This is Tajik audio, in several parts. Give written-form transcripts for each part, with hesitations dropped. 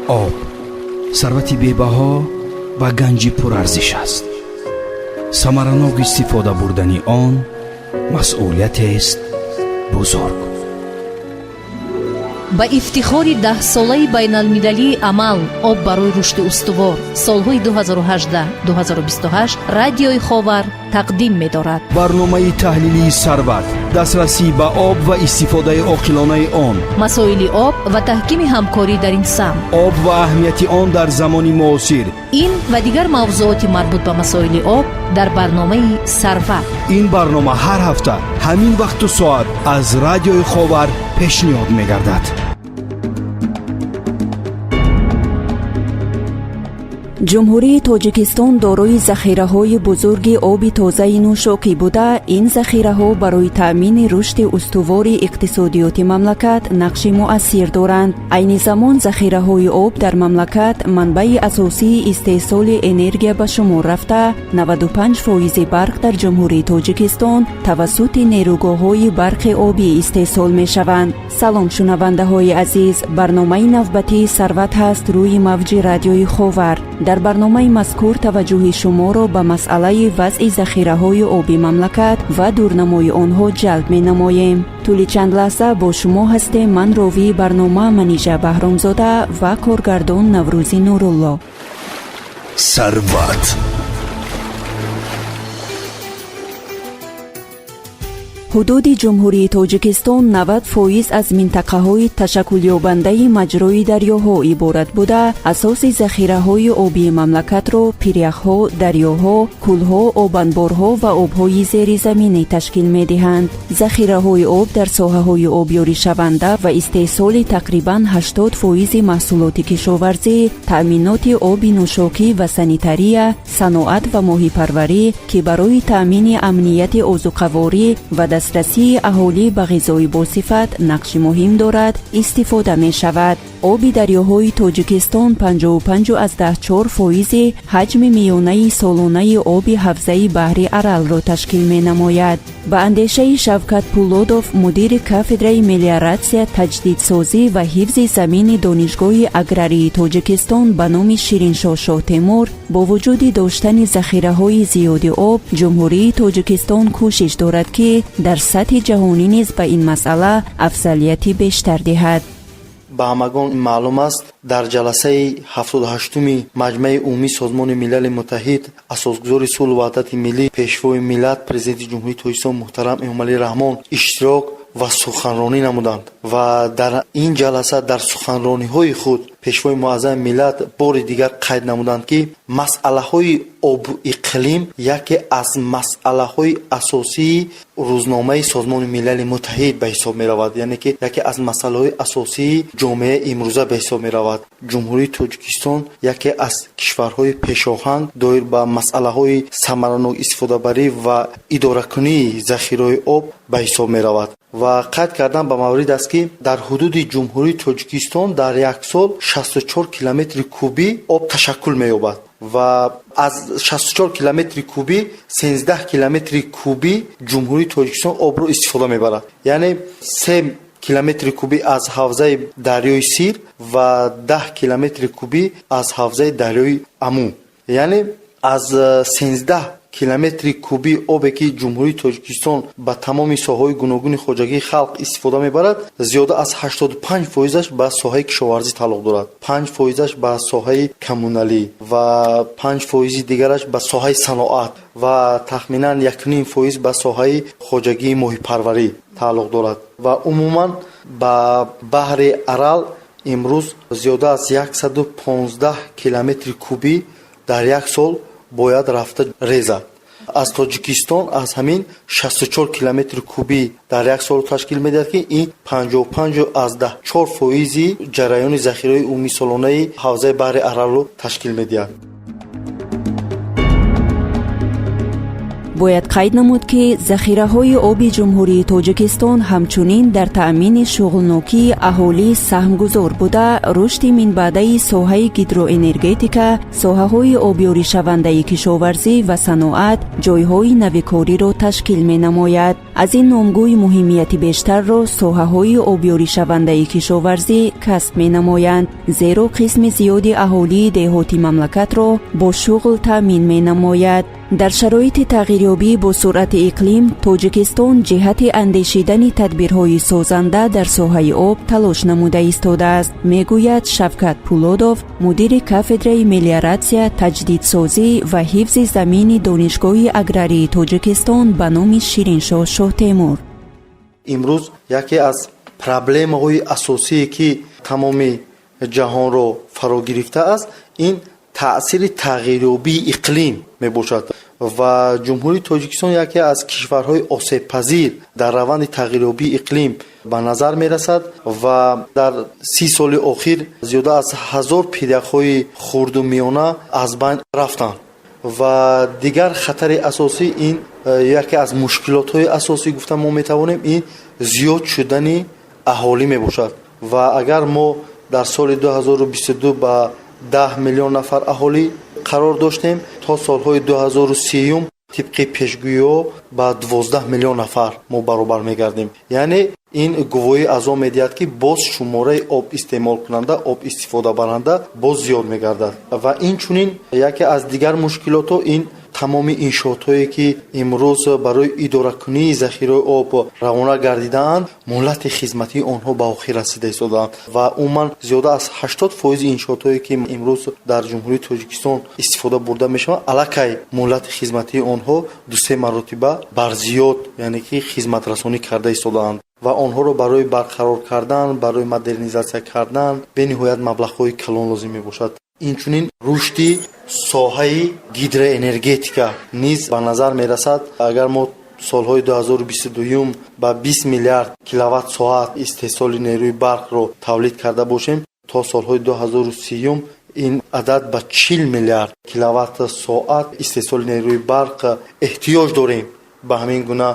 Об сарвати бебаҳо ва ганҷи пурарзиш аст. Самаранок истифода бурдани он масъулиятест бузург. Ба ифтихори даҳсолаи байналмилалии амал «Об барои рушди устувор» солҳои 2018-2028 Радиои Ховар тақдим медорад. Барномаи таҳлилии «Сарват», дастрасӣ ба об ва истифодаи оқилонаи он, масоили об ва таҳкими ҳамкорӣ дар ин самт, об ва аҳамияти он дар замони муосир. Ин ва дигар мавзӯоти марбут ба масоили об дар барномаи «Сарват». Ин барнома ҳар ҳафта ҳамин вақту соат аз Радиои Ховар пешниҳод мегардад. Ҷумҳурии Тоҷикистон дорои захираҳои бузурги оби тозаи нӯшокӣ буда, ин захираҳо барои таъмини рушди устувори иқтисодиёти мамлакат нақши муассир доранд. Айни замон захираҳои об дар мамлакат манбаи асосии истеҳсоли энергия ба шумор рафта, 95 фоизи барқ дар Ҷумҳурии Тоҷикистон тавассути нерӯгоҳҳои барқи обӣ истеҳсол мешаванд. Салом, шунавандаҳои азиз! Барномаи навбатии «Сарват» ҳаст рӯи мавҷи Радиои Ховар. Дар барномаи мазкур таваҷҷӯҳи шуморо ба масъалаи вазъи захираҳои оби мамлакат ва дурнамои онҳо ҷалб менамоем. Тӯли чанд лаҳза бо шумо ҳастем ман, ровии барнома Манижа Баҳромзода, ва коргардон Наврӯзи Нурулло. Сарват. Ҳудуди Ҷумҳурии Тоҷикистон 90% аз минтақаҳои ташаккулёбандаи маҷрои дарёҳо иборат буда, асоси захираҳои обии мамлакатро пиряхҳо, дарёҳо, кӯлҳо, обанборҳо ва обҳои зеризаминӣ ташкил медиҳанд. Захираҳои об дар соҳаҳои обёришаванда ва истеҳсоли тақрибан 80 фоизи маҳсулоти кишоварзӣ, таъминоти оби нӯшокӣ ва санитария, саноат ва моҳипарварӣ, ки барои таъмини амнияти озуқаворӣ ва дастрасии аҳолӣ ба ғизои босифат нақши муҳим дорад, истифода мешавад. Оби дарёҳои Тоҷикистон 55,4 фоизи ҳаҷми миёнаи солонаи оби ҳавзаи баҳри Аралро ташкил менамояд. Ба андешаи Шавкат Пулодов, мудири кафедраи мелиоратсия, таҷдидсозӣ ва ҳифзи замини Донишгоҳи аграрии Тоҷикистон ба номи Шириншоҳ Шоҳтемур, бо вуҷуди доштани захираҳои зиёди об, Ҷумҳурии Тоҷикистон кӯшиш дорад, ки дар сатҳи ҷаҳонӣ низ ба ин масъала афзалияти бештар диҳад. Ба ҳамагон маълум аст, дар ҷаласаи 78-уми Маҷмаи Умумии Созмони Милали Муттаҳид асосгузори сулҳу ваҳдати миллӣ, Пешвои миллат, Президенти Ҷумҳурии Тоҷикистон муҳтарам Эмомалӣ Раҳмон иштирок ва суханронӣ намуданд ва дар ин ҷаласа дар суханрониҳои худ Пешвои муаззами миллат бори дигар қайд намуданд, ки масъалаҳои обу иқлим яке аз масъалаҳои асосии рӯзномаи Созмони Милали Муттаҳид ба ҳисоб меравад, яъне ки яке аз масъалаҳои асосии ҷомеаи имрӯза ба ҳисоб меравад. Ҷумҳурии Тоҷикистон яке аз кишварҳои пешоҳанг доир ба масъалаҳои самаранок истифодабарӣ ва идоракунии захираҳои об ба ҳисоб меравад. Ва қайд кардан ба маврид аст, ки дар ҳудуди Ҷумҳурии Тоҷикистон дар як сол 64 километри кубӣ об ташаккул меёбад ва аз 64 километри кубӣ 13 километри кубӣ Ҷумҳурии Тоҷикистон обро истифода мебарад, яъне 3 километри кубӣ аз ҳавзаи дарёи Сир ва 10 километри кубӣ аз ҳавзаи дарёи Аму. Яъне аз 13 километри кубии обе, ки Ҷумҳурии Тоҷикистон ба тамоми соҳаҳои гуногуни хоҷагии халқ истифода мебарад, зиёда аз 85 фоизаш ба соҳаи кишоварзӣ тааллуқ дорад, 5 фоизаш ба соҳаи коммуналӣ ва 5 фоизи дигараш ба соҳаи саноат ва тахминан 1,5 фоиз ба соҳаи хоҷагии моҳипарварӣ тааллуқ дорад. Ва умуман ба баҳри Арал имрӯз зиёда аз 115 километри кубӣ дар як сол бояд рафта резад. Аз Тоҷикистон аз ҳамин 64 километри кубӣ дар як сол ташкил медиҳад, ки ин 55,4 фоизи ҷараёни захираҳои умумисолонаи ҳавзаи баҳри Аралро ташкил медиҳад. Бояд қайд намуд, ки захираҳои оби Ҷумҳурии Тоҷикистон ҳамчунин дар таъмини шуғлнокии аҳолӣ саҳмгузор буда, рушди минбаъдаи соҳаи гидроэнергетика, соҳаҳои обёришавандаи кишоварзӣ ва саноат ҷойҳои навикориро ташкил менамояд. Аз ин номгӯй муҳимияти бештарро соҳаҳои обёришавандаи кишоварзӣ касб менамоянд, зеро қисми зиёди аҳолии деҳоти мамлакатро бо шуғл таъмин менамояд. Дар шароити тағйирёбӣ бо суръати иқлим Тоҷикистон ҷиҳати андешидани тадбирҳои созанда дар соҳаи об талош намуда истодааст, мегӯяд Шавкат Пулодов, мудири кафедраи мелиоратсия, таҷдидсозӣ ва ҳифзи замини Донишгоҳи аграрии Тоҷикистон ба номи Шириншоҳ Шоҳтемур. Имрӯз яке аз проблемаҳои асосие, ки тамоми ҷаҳонро фаро гирифтааст, ин таъсири тағйирёбии иқлим мебошад ва Ҷумҳурии Тоҷикистон яке аз кишварҳои осебпазир дар раванди тағйирёбии иқлим ба назар мерасад. Ва дар 30 соли охир зиёда аз 1000 пиряхҳои хурду миёна аз байн рафтанд. Ва дигар хатари асосӣ, ин яке аз мушкилотҳои асосӣ гуфта мо метавонем, ин зиёд шудани аҳолӣ мебошад. Ва агар мо дар соли 2022 ба 10 миллион нафар аҳолӣ қарор доштем, то солҳои 2030 тибқи пешгӯиҳо ба 12 миллион нафар мо баробар мегардем. Яъне ин гувоҳӣ аз он медиҳад, ки боз шумораи об истеъмолкунанда, об истифодабаранда боз зиёд мегардад. Ва инчунин яке аз дигар мушкилотҳо ин тамоми иншоотҳое, ки имрӯз барои идоракунии захираҳои об равона гардидаанд, муҳлати хизматии онҳо ба охир расида истодаанд. Ва умуман зиёда аз 80% иншоотҳое, ки имрӯз дар Ҷумҳурии Тоҷикистон истифода бурда мешаванд, аллакай муҳлати хизматии онҳо дусе маротиба барзиёд, яъне ки хизматрасонӣ карда истодаанд ва онҳоро барои барқарор кардан, барои модернизатсия кардан бениҳоят маблағҳои калон лозим мебошад. Инчунин рушди соҳаи гидроэнергетика низ ба назар мерасад. Агар мо солҳои 2022 ба 20 миллиард киловатт соат истеҳсоли нерӯи барқро тавлид карда бошем, то солҳои 2030 ин адад ба 40 миллиард киловатт соат истеҳсоли нерӯи барқ эҳтиёҷ дорем, ба ҳамин гуна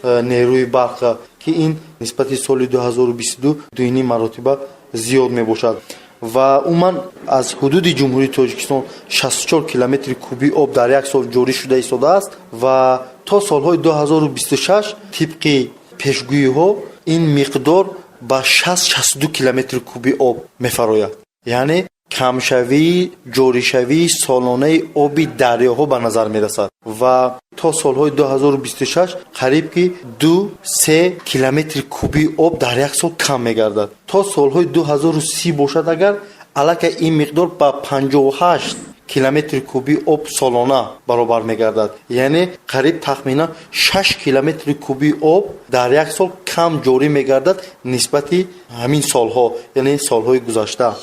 нерӯи барқ, ки ин нисбати соли 2022 дуюним маротиба зиёд мебошад. Ва умуман аз ҳудуди Ҷумҳурии Тоҷикистон 64 километри кубии об дар як сол ҷорӣ шуда истодааст ва то солҳои 2026 тибқи пешгӯиҳо ин миқдор ба 60-62 километри кубии об мефарояд. Яъне камшавии ҷоришавии солонаи оби дарёҳо ба назар мерасад ва то солҳои 2026 қариб ки 2-3 километри кубии об дар як сол кам мегардад. То солҳои 2030 бошад, агар аллакай ин миқдор ба 58 километри кубии об солона баробар мегардад, яъне қариб тахминан 6 километри кубии об дар як сол кам ҷорӣ мегардад нисбати ҳамин солҳо, яъне солҳои гузашта.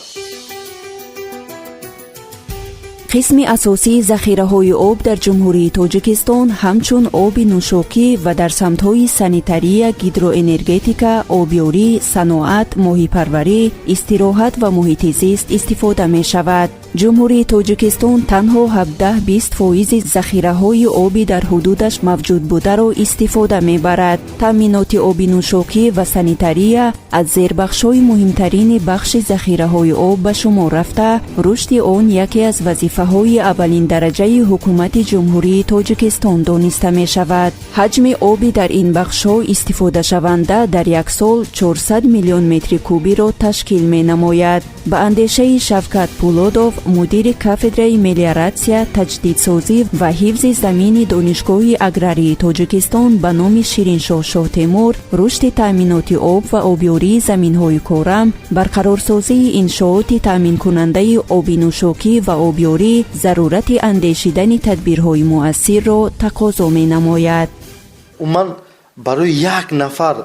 Қисми асосии захираҳои об дар Ҷумҳурии Тоҷикистон ҳамчун оби нӯшокӣ ва дар самтҳои санитария, гидроэнергетика, обёрӣ, саноат, моҳипарварӣ, истироҳат ва муҳити зист истифода мешавад. Ҷумҳурии Тоҷикистон танҳо 17-20 фоизи захираҳои оби дар ҳудудаш мавҷуд бударо истифода мебарад. Таъминоти оби нӯшокӣ ва санитария аз зербахшҳои муҳимтарини бахши захираҳои об ба шумор рафта, рушди он яке аз вазифаҳои аввалиндараҷаи Ҳукумати Ҷумҳурии Тоҷикистон дониста мешавад. Ҳаҷми оби дар ин бахшҳо истифодашаванда дар як сол 400 миллион метри кубиро ташкил менамояд. Ба андешаи Шавкат Пулодов, мудири кафедраи мелиоратсия, таҷдидсозӣ ва ҳифзи замини Донишгоҳи аграрии Тоҷикистон ба номи Шириншоҳ Шоҳтемур, рушди таъминоти об ва обёрии заминҳои корам, барқарорсозии иншооти таъминкунандаи оби нӯшокӣ ва обёрӣ зарурати андешидани тадбирҳои муассирро тақозо менамояд. Умуман барои як нафар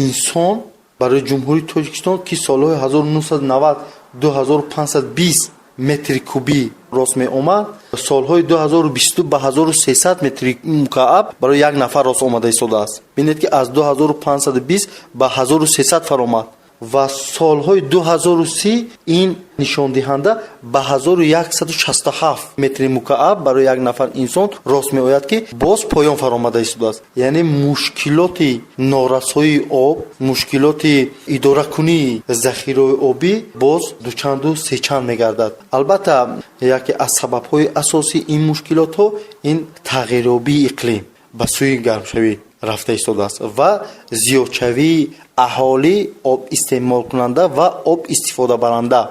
инсон барои Ҷумҳурии Тоҷикистон, ки солҳои 1990 2520 метри кубӣ рост меомад, солҳои 2022 ба 1300 метри мукааб барои як нафар рост омада истодааст. Бинед, ки аз 2520 ба 1300 фаромад. Ва солҳои 2030 ин нишондиҳанда ба 1167 метри мукааб барои як нафар инсон рост меояд, ки боз поён фаромада истодааст. Яъне мушкилоти норасоии об, мушкилоти идоракунии захираҳои обӣ боз дучанду сечанд мегардад. Албатта, яке аз сабабҳои асосии ин мушкилотҳо ин тағйирёбии иқлим ба сӯи гармшавӣ рафта истодааст ва зиёдшавии аҳолӣ, об истеъмолкунанда ва об истифодабаранда.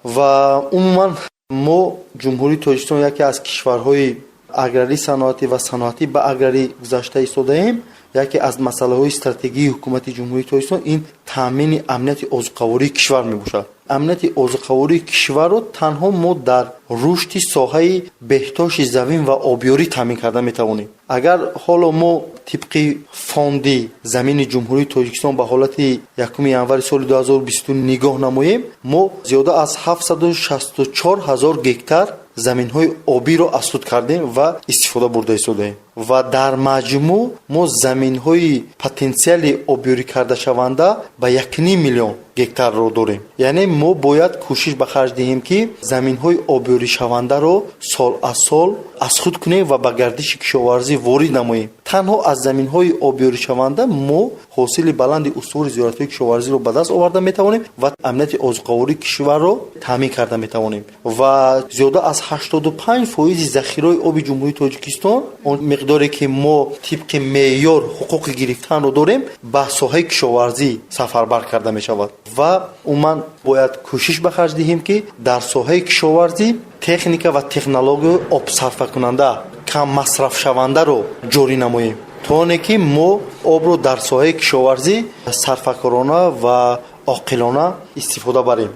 Ва умуман мо, Ҷумҳурии Тоҷикистон, яке аз кишварҳои аграрӣ, саноатӣ ва саноатӣ ба аграрӣ гузашта истодаем. Яке аз масъалаҳои стратегии ҳукумати Ҷумҳурии Тоҷикистон ин таъмини амнияти озуқавории кишвар мебошад. Амнияти озуқавории кишварро танҳо мо дар рушди соҳаи беҳдошти замин ва обёрӣ таъмин карда метавонем. Агар ҳоло мо тибқи фонди замини Ҷумҳурии Тоҷикистон ба ҳолати 1 январи соли 2020 нигоҳ намоем, мо зиёда аз 764 ҳазор гектар заминҳои обиро аз худ кардем ва истифода бурда истодаем. Ва дар маҷмӯъ мо заминҳои потенсиали обёрӣ кардашаванда ба 1,5 миллион гектарро дорем. Яъне мо бояд кӯшиш ба харҷ диҳем, ки заминҳои обёришавандаро сол аз сол аз худ кунем ва ба гардиши кишоварзӣ ворид намоем. Танҳо аз заминҳои обёришаванда мо ҳосили баланди устувори зироатҳои кишоварзиро ба даст оварда метавонем ва амнияти озуқавории кишварро таъмин карда метавонем. Ва зиёда аз 85% захираҳои оби Ҷумҳурии Тоҷикистон, он миқдоре ки мо тибқи меъёр ҳуқуқи гирифтанро дорем, ба соҳаи кишоварзӣ сафарбар карда мешавад. Ва умуман бояд кӯшиш ба харҷ диҳем, ки дар соҳаи кишоварзӣ техника ва технологияи обсарфакунанда, каммасрафшавандаро ҷорӣ намоем, то оне ки мо обро дар соҳаи кишоварзӣ сарфакорона ва оқилона истифода барем.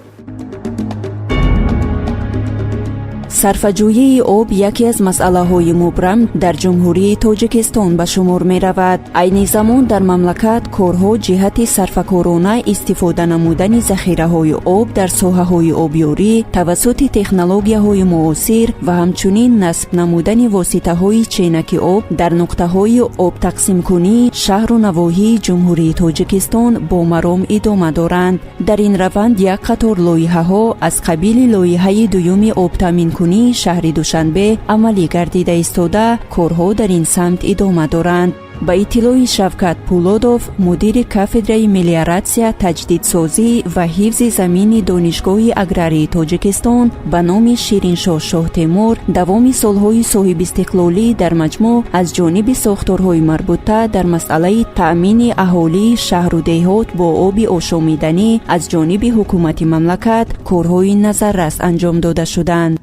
Сарфаҷӯии об яке аз масъалаҳои мубрам дар Ҷумҳурии Тоҷикистон ба шумор меравад. Айни замон дар мамлакат корҳо ҷиҳати сарфакорона истифода намудани захираҳои об дар соҳаҳои обёрӣ тавассути технологияҳои муосир ва ҳамчунин насб намудани воситаҳои ченаки об дар нуқтаҳои обтақсимкунии шаҳру навоҳии Ҷумҳурии Тоҷикистон бо маром идома доранд. Дар ин раванд як қатор лоиҳаҳо аз қабили лоиҳаи дуюми обтаъминкунӣ шаҳри Душанбе амалӣ гардида истода, корҳо дар ин самт идома доранд. Ба иттилои Шавкат Пулодов, мудири кафедраи мелиоратсия, таҷдидсозӣ ва ҳифзи замини Донишгоҳи аграрии Тоҷикистон ба номи Шириншоҳ Шоҳтемур, давоми солҳои соҳибистиқлолӣ дар маҷмӯъ аз ҷониби сохторҳои марбута дар масъалаи таъмини аҳолии шаҳру деҳот бо оби ошомиданӣ аз ҷониби ҳукумати мамлакат корҳои назаррас анҷом дода шуданд.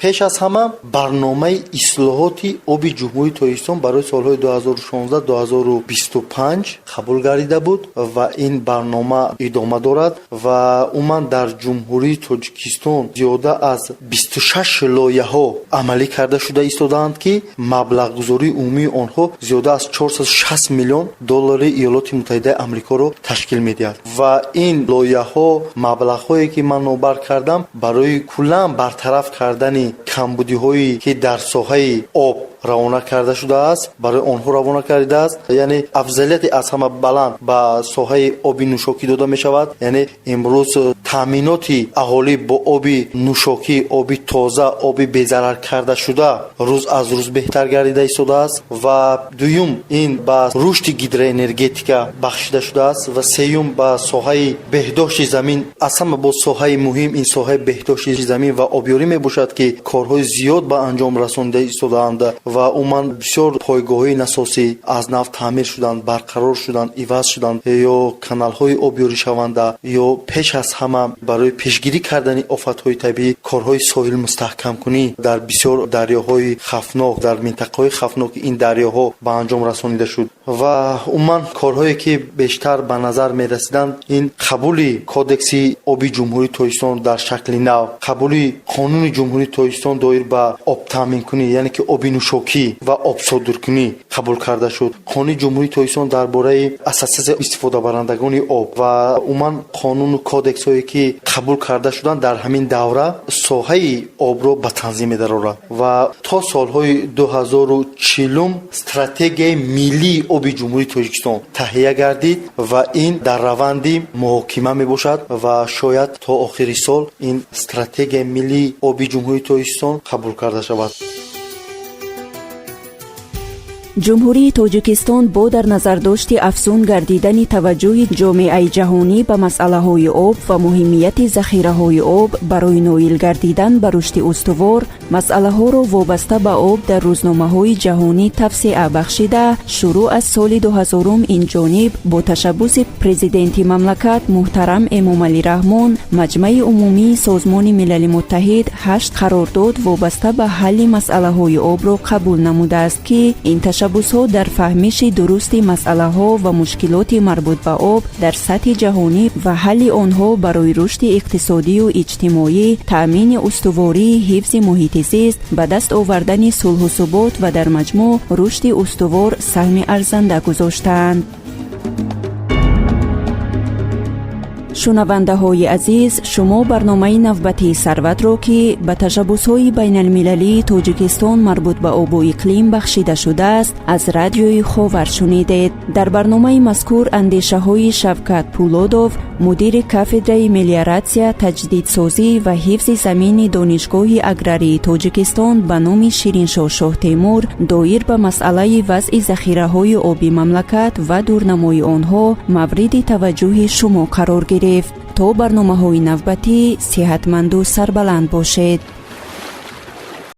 Пеш аз ҳама барномаи ислоҳоти оби Ҷумҳурии Тоҷикистон барои солҳои 2016-2025 қабул гардида буд ва ин барнома идома дорад. Ва умуман дар Ҷумҳурии Тоҷикистон зиёда аз 26 лоиҳаҳо амалӣ карда шуда истодаанд, ки маблағгузории умумии онҳо зиёда аз 460 миллион доллари Иёлоти Муттаҳидаи Амрикоро ташкил медиҳад. Ва ин лоиҳаҳо, маблағҳое ки ман номбар кардам, барои куллан бартараф кардани камбудиҳое ки дар соҳаи об равона карда шудааст, барои онҳо равона кардааст. Яъне афзалияти аз ҳама баланд ба соҳаи оби нӯшокӣ дода мешавад. Яъне имрӯз таъминоти аҳолӣ бо оби нӯшокӣ, оби тоза, оби безарар карда шуда рӯз аз рӯз беҳтар гардида истодааст. Ва дуюм ин ба рушди гидроэнергетика бахшида шудааст. Ва сеюм ба соҳаи беҳдошти замин. Аз ҳама боз соҳаи муҳим ин соҳаи беҳдошти замин ва обёрӣ мебошад, ки корҳои зиёд ба анҷом расонида истодаанд. Ва умуман бисёр пойгоҳҳои насосӣ аз нав таъмир шуданд, барқарор шуданд, иваз шуданд, ё каналҳои обёришаванда, ё пеш аз ҳама барои пешгирӣ кардани офатҳои табиӣ корҳои соҳилмустаҳкамкунӣ дар бисёр дарёҳои хавфнок, дар минтақаҳои хавфноки ин дарёҳо ба анҷом расонида шуд. Ва умуман корҳое ки бештар ба назар мерасиданд, ин қабули Кодекси оби Ҷумҳурии Тоҷикистон дар шакли нав, қабули Қонуни Ҷумҳурии Тоҷикистон доир ба обтаъминкунӣ, яъне ки оби нӯшокӣ ва обсодиркунӣ қабул карда шуд, Қонуни Ҷумҳурии Тоҷикистон дар бораи Ассотсиатсияи истифодабарандагони об ва умуман қонуну кодексҳое ки қабул карда шуданд дар ҳамин давра соҳаи обро ба танзим медарорад. Ва то солҳои 2040 стратегияи миллии оби оби Ҷумҳурии Тоҷикистон таҳия гардид ва ин дар раванди муҳокима мебошад ва шояд то охири сол ин стратегияи миллии оби Ҷумҳурии Тоҷикистон қабул карда шавад. Ҷумҳурии Тоҷикистон бо дар назардошти афзун гардидани таваҷҷӯҳи ҷомеаи ҷаҳонӣ ба масъалаҳои об ва муҳимияти захираҳои об барои ноил гардидан ба рушди устувор, масъалаҳоро вобаста ба об дар рӯзномаҳои ҷаҳонӣ тавсеа бахшида, шурӯъ аз соли 2000 ин ҷониб бо ташаббуси Президенти мамлакат муҳтарам Эмомалӣ Раҳмон Маҷмаи Умумии Созмони Милали Муттаҳид ҳашт қарордод вобаста ба ҳалли масъалаҳои обро қабул намудааст, ки ин ташаббусҳо дар фаҳмиши дурусти масъалаҳо ва мушкилоти марбут ба об дар сатҳи ҷаҳонӣ ва ҳалли онҳо барои рушди иқтисодию иҷтимоӣ, таъмини устувории ҳифзи муҳити зист, ба даст овардани сулҳу субот ва дар маҷмӯъ рушди устувор саҳми арзанда гузоштаанд. Шунавандаҳои азиз, шумо барномаи навбатии «Сарватро», ки ба ташаббусҳои байналмилалии Тоҷикистон марбут ба обу иқлим бахшида шудааст, аз Радиои Ховар шунидед. Дар барномаи мазкур андешаҳои Шавкат Пулодов, мудири кафедраи мелиоратсия, таҷдидсозӣ ва ҳифзи замини Донишгоҳи аграрии Тоҷикистон ба номи Шириншоҳ Шоҳтемур доир ба масъалаи вазъи захираҳои оби мамлакат ва дурнамои онҳо мавриди таваҷҷӯҳи шумо қарор гирифт. То барномаҳои навбатӣ сиҳатманду сарбаланд бошед.